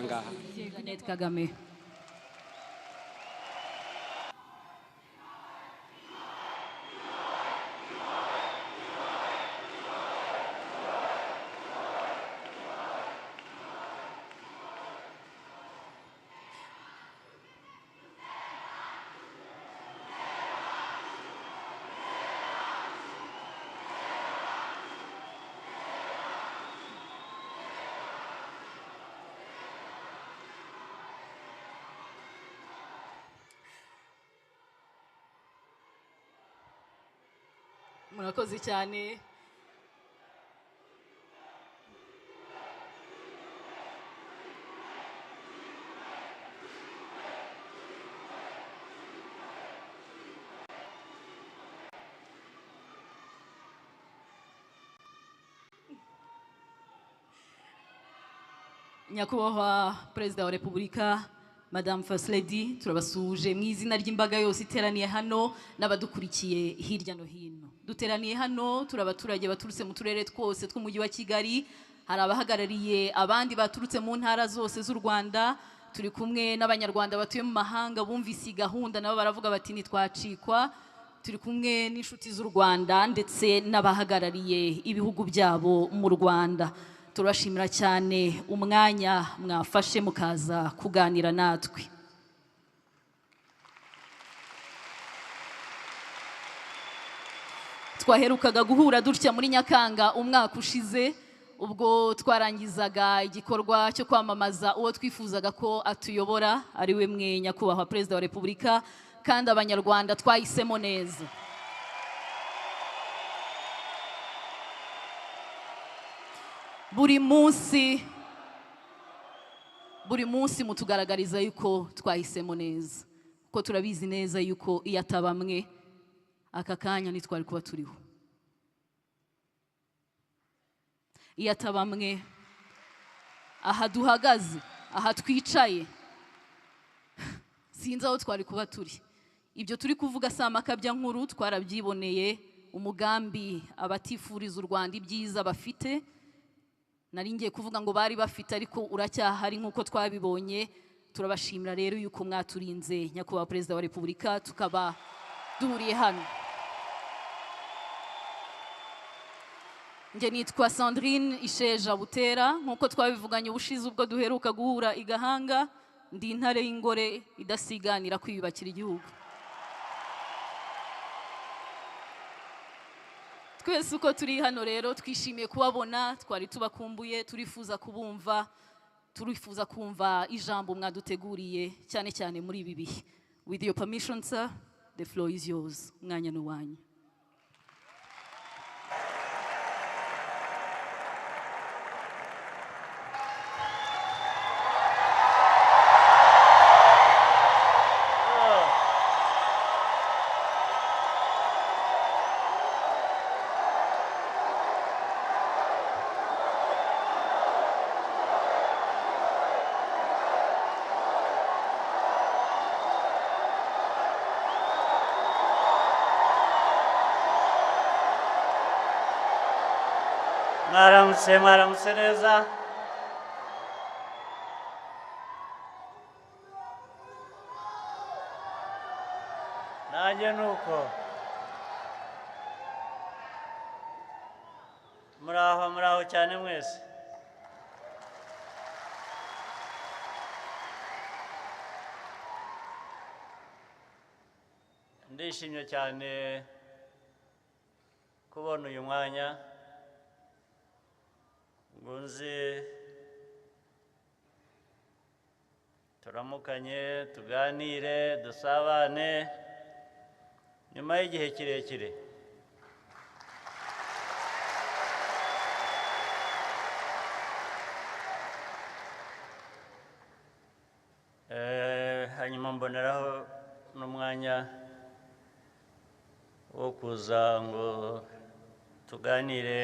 Ahangaha. Jeannette Kagame. Murakoze cyane. Nyakubahwa Perezida wa Repubulika, Madame First Lady, turabasuhuje mu izina ry'imbaga yose iteraniye hano n'abadukurikiye hirya no hino. Duteraniye hano turi abaturage baturutse mu turere twose tw'umujyi wa Kigali, hari abahagarariye abandi baturutse mu ntara zose z'u Rwanda, turi kumwe n'Abanyarwanda batuye mu mahanga bumvise iyi gahunda nabo baravuga bati ntitwacikwa, turi kumwe n'inshuti z'u Rwanda ndetse n'abahagarariye ibihugu byabo mu Rwanda. Turabashimira cyane umwanya mwafashe mukaza kuganira natwe. Twaherukaga guhura dutya muri Nyakanga umwaka ushize, ubwo twarangizaga igikorwa cyo kwamamaza uwo twifuzaga ko atuyobora, ari we mwe Nyakubahwa Perezida wa Repubulika, kandi Abanyarwanda twahisemo neza. Buri munsi mutugaragariza yuko twahisemo neza, kuko turabizi neza yuko iyo ataba mwe aka kanya ntitwari kuba turiho. Iyo ataba mwe, aha duhagaze, aha twicaye, sinzi aho twari kuba turi. Ibyo turi kuvuga si amakabya nkuru, twarabyiboneye. Umugambi abatifuriza u Rwanda ibyiza bafite, nari ngiye kuvuga ngo bari bafite, ariko uracyahari nk'uko twabibonye. Turabashimira rero yuko mwaturinze, Nyakubahwa Perezida wa Repubulika, tukaba duhuriye hano. Njye nitwa Sandrine Isheja Butera, nk'uko twabivuganye ubushize ubwo duheruka guhura i Gahanga, ndi intare y'ingore idasiganira kwiyubakira igihugu. Twese uko turi hano rero twishimiye kubabona, twari tubakumbuye, turifuza kubumva, turifuza kumva ijambo mwaduteguriye cyane cyane muri ibi bihe. With your permission, sir, the floor is yours. Umwanya ni uwanyu. Mwaramutse, mwaramutse neza. Nanjye nuko muraho, muraho cyane mwese. Ndishimye cyane kubona uyu mwanya ngo nze turamukanye, tuganire, dusabane nyuma y'igihe kirekire. Hanyuma mboneraho n'umwanya wo kuza ngo tuganire.